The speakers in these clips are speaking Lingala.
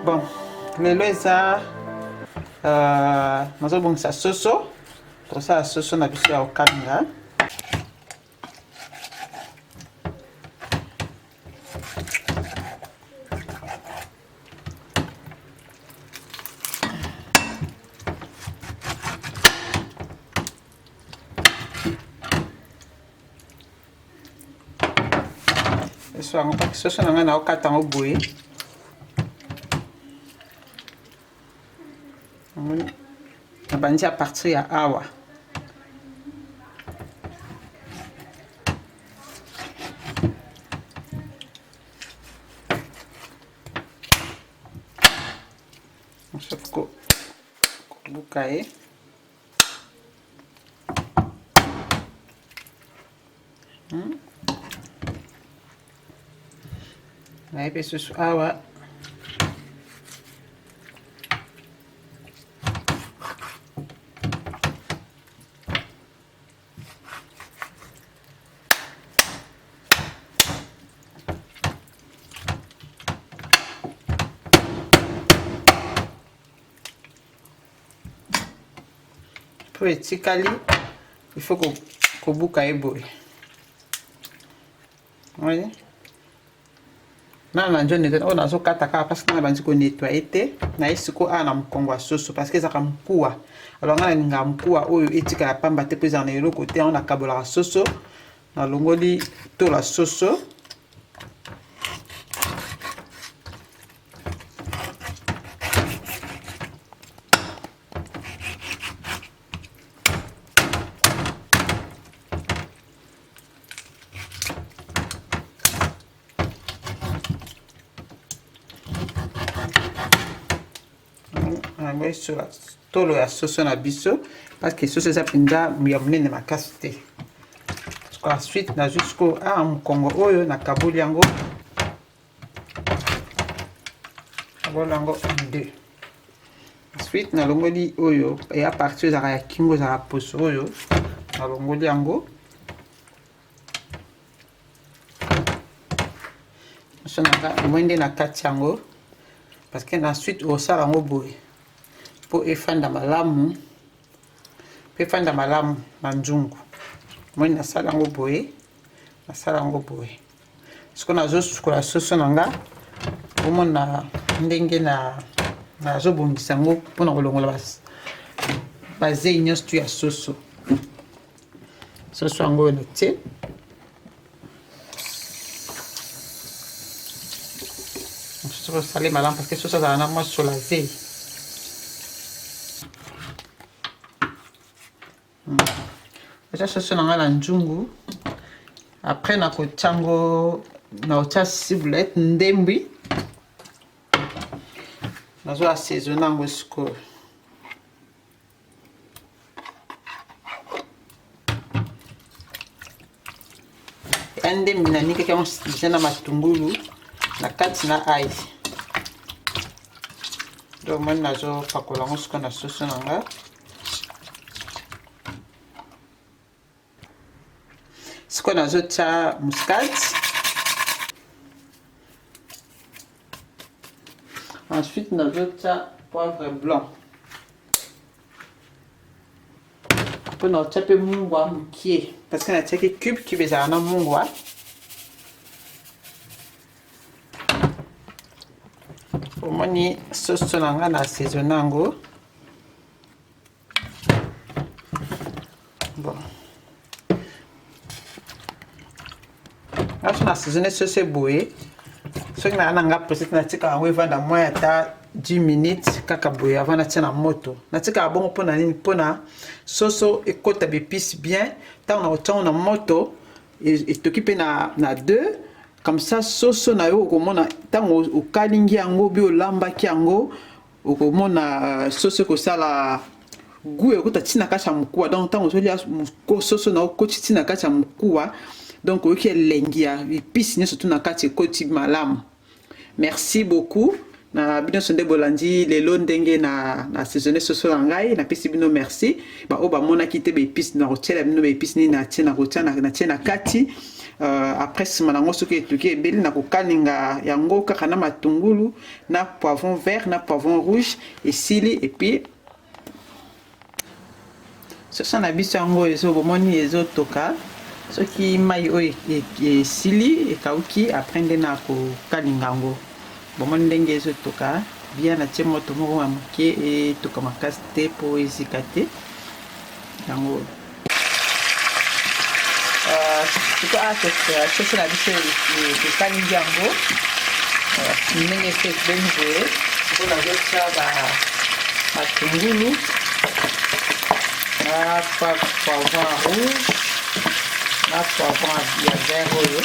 Bon, lelo eza nazobongisa soso, tosala soso na biso ya kokalinga. Soso yango paki soso na ngai naokata yango boye nabandi à partir ya awa. Sauf kobuka ye. Nayebi susu awa. Po etikali il faut kobuka ye boye. Oui. Nana na njo oyo nazokata kaka parce que nana bandi konettoye te. Naye sikoyo awa na mokongo ya soso parce que ezalaka mokuwa. Alors ngai nalingaka mokuwa oyo etikala pamba te mpo ezala na eloko te. Yango nakabolaka soso, nalongoli tola soso. Yango esola tolo ya soso na biso parce que soso eza mpenza ya monene makasi te. Ensuite nazwi sikoyo awa mokongo oyo nakaboli yango, kaboli yango en deux. Ensuite nalongoli oyo ya partie ezalaka ya kingo, ezalaka poso oyo nalongoli yango. So omoni nde na kati yango parce que na suite osala yango boye mpo efanda malamu, mpo efanda malamu na nzungu. Omoni nasala yango boye, nasala yango boye. Sikoyo nazosukola soso na nga, omona ndenge na nazobongisa yango mpona kolongola bazei nyonso tu ya soso. Soso yango oyo natie soki osali malamu parce que soso azala na mwa sola zei. Eza soso na ngai na nzungu. Après nakotia yango, nakotia ciboulette ndembi, nazo assaisonner yango sikoyo. Ya ndembi nanikaki yango deja na matungulu na kati na ail. Donc moni nazopakola yango sikoyo na soso na nga. Sikoyo nazotia muscade. Ensuite nazotia poivre blanc. Mpo nakotia mpe mungwa mokie parce que natiaki cube, cube ezala na mungwa. Omoni soso na nga na assaisonne yango. Bon, nga so na assaisonne soso eboye, soki naa na nga presse natika yango evanda mwa ata 10 minutes kaka boye avant natia na moto. Natikaka bongo mpona nini? Mpona soso ekota bepice bien. Ntango nakotia yango na moto etoki mpe na 2 comme ça soso na yo okomona ntango okalingi yango bi olambaki yango, okomona soso ekosala goût ekota ntina kati ya mokuwa. Donc ntango ozolia soso na okoti ntina kati ya mokuwa, donc oyoki elengi ya epice nyonso tu na kati ekoti malamu. Merci beaucoup na bino nyonso nde bolandi lelo ndenge na assaisonne soso na ngai. Napesi bino merci. Baoyo bamonaki te baepice, na kotiela bino baepice nini natie na kotia natie na kati. Après nsima nango soki etoki ebeli, na kokalinga yango kaka na matungulu na poivron vert na poivron rouge, esili. Et puis soso na biso yango ezo, bomoni ezotoka. Soki mai oyo esili, ekauki, après nde na kokalinga yango. Bomoni ndenge ezotoka bien. Natie moto moko ya moke, etoka makasi te mpo ezika te. Yango sikoyo soso na biso tokalingi yango ndenge esi ebeli boye. Mpo nazotia matungulu na poivron rouge na poivron ya vert oyo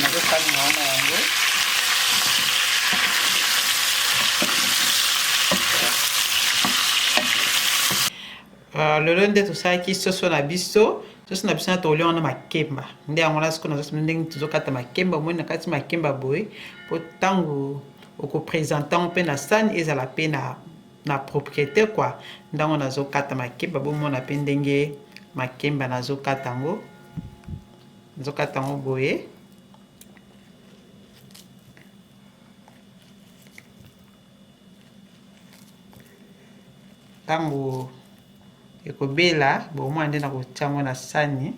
nazokalinga wana yango. Lelo nde tosalaki soso na biso. Soso na biso na tokolia wana makemba nde yango wana. Sikoyo nazosima ndenge tozokata makemba. Omoni na kati makemba boye, mpo ntango okoprésenter yango mpe na sani, ezala mpe na propriété quoi. Ndango nazokata makemba, bomona mpe ndenge makemba nazokata yango. Nazokata yango boye. Ntango ekobela, bomona nde nakotia yango na sani.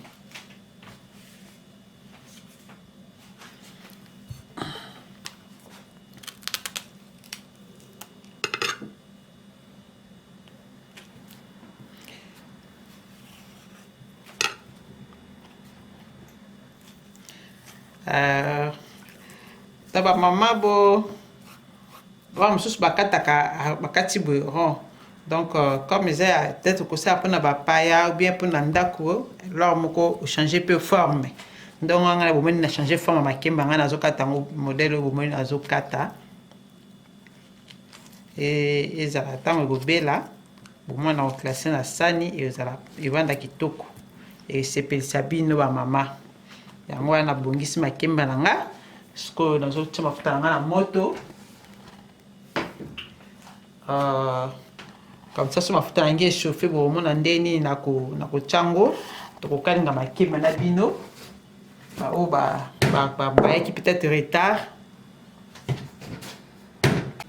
Ta bamama bo ba mosusu bakataka, bakati boye rond. Donc comme eza ya peut-être kosala mpona bapaya ou bien mpona ndako, lor moko ochange mpe forme. Ndongo ngai bomoni na change forme ya makemba. Ngai nazokata yango modèle oyo bomoni nazokata. Ezala ntango ekobela, bomona koclasser na sani, ezala evanda kitoko, esepelisa bino bamama. Yango wana nabongisi makemba na nga. Sikoyo nazotia mafuta na nga na moto. Comme ça, so mafuta yango echauffe, bokomona nde nini nakotia yango. Tokokalinga makemba na bino baoyo bayaki peut-être retard.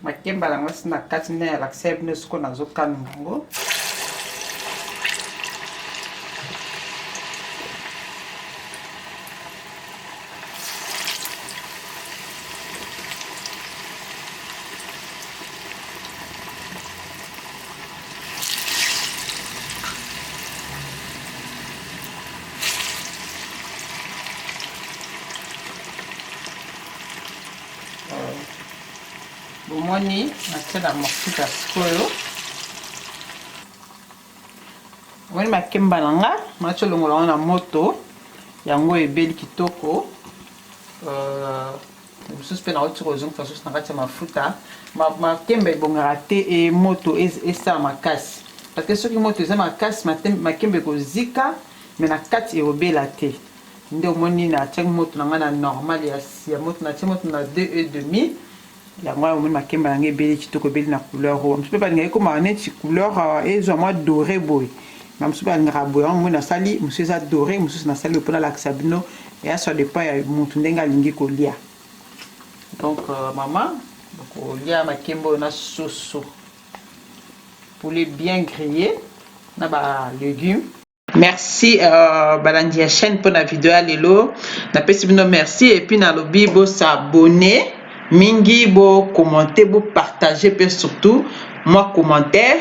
Makemba nango si na kati nde nalakisa bino. Sikoyo nazokalinga yango. Bomoni natia na mafuta. Sikoyo omoni makemba na nga, nati olongola yango na moto. Yango ebeli kitoko. Mosusu mpe nauti kozongisa susu na kati ya mafuta. Makemba ebongaka te e moto esala makasi, parce que soki moto eza makasi, makemba ekozika, mais na kati ekobela te. Nde omoni natiaki moto na ngai na normal ya moto, natie moto na 2 et demi. Yango wana omoni makemba na ngai ebeli kitoko, ebeli na couleur oyo. Mosusu mpe balingaka ekomaka neti couleur ezwa mwa doré boye, na mosusu balingaka boye. Yango omoni nasali mosusu eza doré, mosusu nasali oyo mpona alakisa bino. Eya ça dépend ya motu ndenge alingi kolia. Donc mama kolia makemba oyo na soso, poulet bien grillé na ba légumes. Merci balandi ya chaîne mpona video ya lelo. Napesi bino merci et puis nalobi bos'abonner mingi, bocommenter, bopartager mpe surtout mwa commentaire.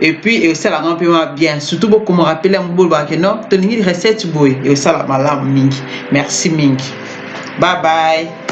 Et puis eosalanga mpe mwa bien, surtout bokoma rappeler yango, bolobaka ke non, tolingi recette boye, eosala malamu mingi. Merci mingi, bye bye.